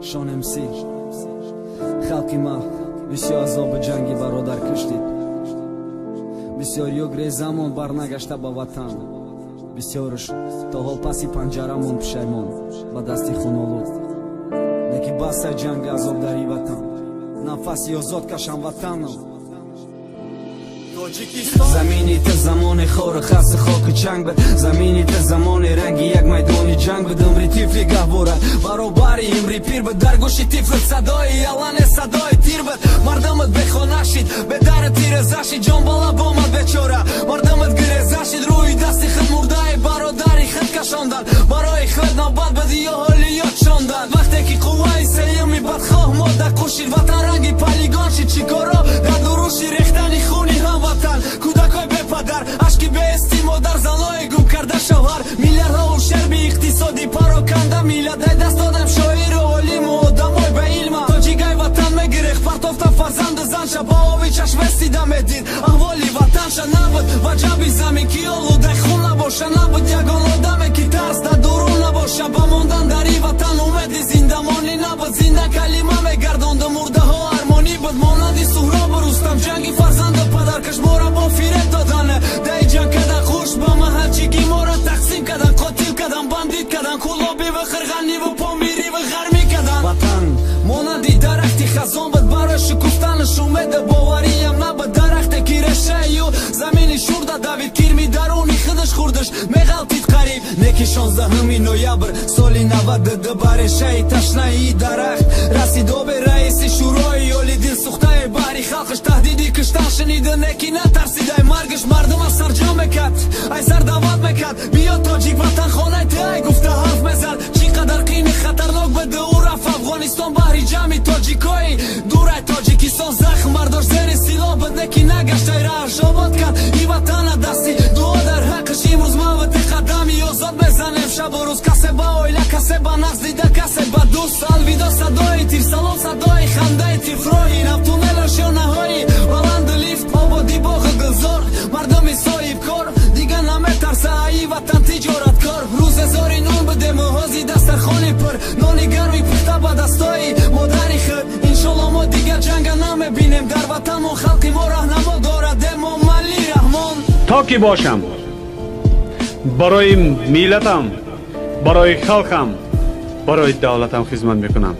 Шон МС. Халқи ма бисёр азоби ҷанги бародар киштид. Бисёр ёгрезамон барнагашта ба ватан. Бисёрш то ҳол паси панҷарамон пушаймон ба дасти хунолуд. Леки басай ҷанги азоб дар и ватан. Нафаси озод кашам ватанам. Замини ту замони хору хасу хоку чанг буд. Замини ту замони ранги як майдони ҷанг буд. Умри тифли гаҳвора баробари имри пир буд. Дар гӯши тифлат садои ялане садои тир буд. Мардумат бехона шид, бедару тиреза шид. Ҷон ба лаб омад бечора, мардумат гиреза шид. Рӯи дасти худ мурдаи бародари худ кашондан. Барои худ навбат буд ё ҳоли ёд шондан. Вақте ки қувваи сеюми бадхоҳ мода кушид, ватан ранги полигон шид. Чӣ коро дар дуруши рехтани хуни ҳамватан. Кӯдакои бепадар, ашки беҳести модар, занои гум карда шавҳар, миллиардҳо ушерби иқтисодӣ пароканда миллат. Ай даст додам шоиру олиму одамой ба илма. Тоҷикай ватан мегирехт, партофта фарзанду занша, ба оби чашместида медид аҳволи ватанша. Набуд ва ҷаби замин ки олудаи хун набоша. Набуд ягон одаме ки тарс дар дурун набоша. Ба мондан дар и ватан умеди зиндамонӣ набуд. Зинда калима мегардонду мурдаҳо армонӣ буд. Монанди Суҳробу Рустам ҷанги фарзанду падаркаш мора бо фиреб додане. Даи ҷанг кадан хуш ба маҳалчигӣ мора тақсим кадан, қотил кадан, бандит кадан, кӯлобиву қирғаниву помириву ғармӣ кадан. Ватан монанди дарахти хазон буд, барои шукуфтанаш умеду бовариям набуд. Дарахте ки решаю замини шурда давид, кирми даруни худаш хурдаш меғалтид қариб. Неки 16 ноябр соли 92 ба решаи ташнаи дарахт расид обе. Раиси Шӯрои Оли дилсӯхтаи баҳри халқаш таҳдиди киштан шунида, неки натарсидай маргаш. Мардума сарҷам мекард, ай сар даъват мекард, биё тоҷик, ватан хонаи ту гуфта ҳарф мезад. Чӣ қадар қини хатарнок буд, ӯ рафт Афғонистон баҳри ҷамъи тоҷикои дурай Тоҷикистон. Захм бардошт, зери силоҳ буд, неки нагаштай, раҳаш обод кард и ватана дасти дуо дар ҳаққаш. Имрӯз ман ва ти қадами озод мезанем шабу рӯз, касе ба оила, касе ба нағз дида, касе ба дӯст. Алвидо садои тир, салом садои хандаи тифл. Роҳи нав, туннелу шонаҳои баланду лифт, ободи боғу гулзор. Мардуми соҳибкор дига наметарса аи ватан тиҷораткор. Рӯзе зори нон будему, ҳози дастархони пур, нони гарми пухта ба дастои модари худ. Иншолло, мо дигар ҷанга намебинем дар ватанмон. Халқи мо раҳнамо дорад Эмомалӣ Раҳмон. То ки бошам, барои миллатам, барои халқам, барои давлатам хизмат мекунам.